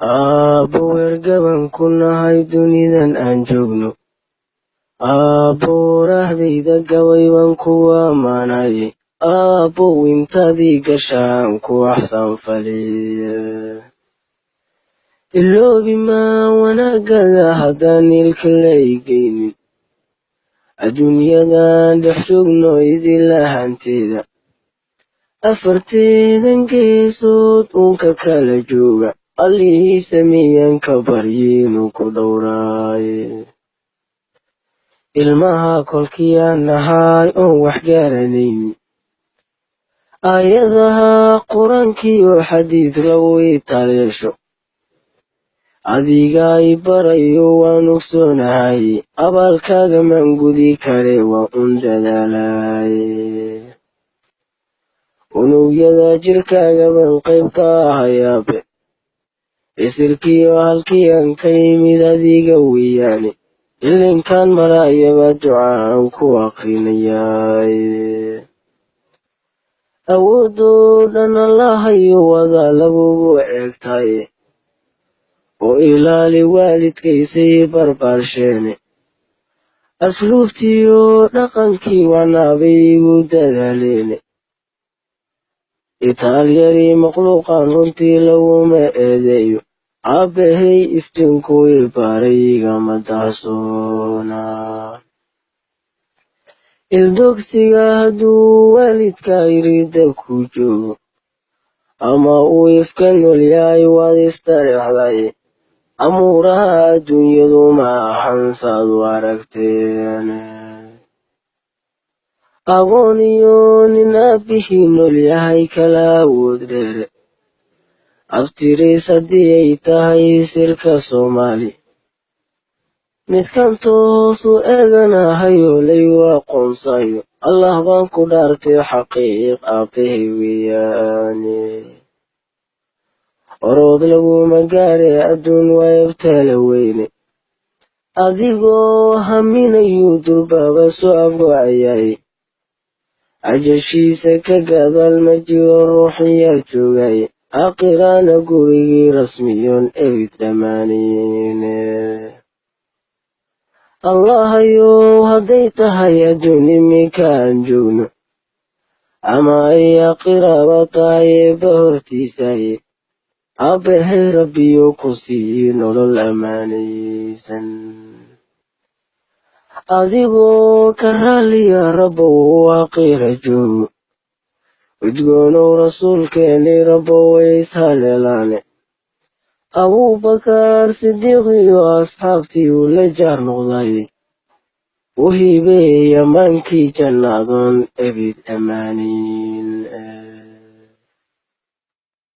Aabbo weergaban ku nahay dunidan aan joogno. Aabbo waraahdayda gabay baan kugu ammaanaye. Aabbow intaadii gashaan ku axsaan faliye. Iloobi maa wanaaggaga haddaan ilka la igeynin. Adduunyadan dhex joogno idin lahanteeda. Afarteedan geesood uunka kala jooga. Allihii sameeyaan ka baryi inuu ku dhowraaye. Ilmaha kolkii aan nahay oon wax garanaynin. Aayadaha qur-aankiyo xadiid lagu itaal yeesho. Adiga i barayo waan ogsoonahay. Abaalkaaga maan gudi kare waa un dadaalaye. Unugyada jirkaaga baan qayb ka ahay aabe. Isirkiyo halkii aan ka yimid adiga weeyaane. Ilinkaan maraayaba ducaan ku akrinayaaye. Awoodoo dhan Allahayo wadaa lagugu eegtaye. Oo ilaali waalidkaysay barbaarsheene. Asluubtiyo dhaqankii wacnaabay igu dadaaleene. Itaal yari makhluuqan runtii laguma eedeeyo. Aabbahay iftiinkuu i baray igama dahsoona. Ildogsiga hadduu waalidka irida ku joogo ama uu ifka nool yahay waad istareexdaye. Amuuraha adduunyadu ma ahan saad u aragteen. Agoon iyo nin aabbihii nool yahay kala awood dheere. Abtiriis haddii ay tahay sirka Soomaali. Midkan toosu eeganahayo laygu aqoonsayo. Allah baan ku dhaartay xaqiiq aabbahay weeyaane. Orod laguma gaare adduun waa ibtaala weyne. Adigoo haminayuu durbaaba soo afgocayaye. Ajashiisa ka gadaal ma jiro ruuxiyaa joogaye. Aakhirana gurigii rasmiyoon ebid dhammaanayne. Allahayow hadday tahay adduun iminka aan joogno. Ama ay aakhiraba tahay eebba hortiisaye. Aabbahay rabbiyo ku sii nolol ammaanaysan. Adigoo ka raaliya rabbow aakhira joogo. Udgoonow rasuulkeeni rabbow way ishaleelaane. Abuubakar Sidiiq iyo asxaabtii uu la jaar noqday. U hibeey ammaankii jannaadoon ebid dhammaanayn.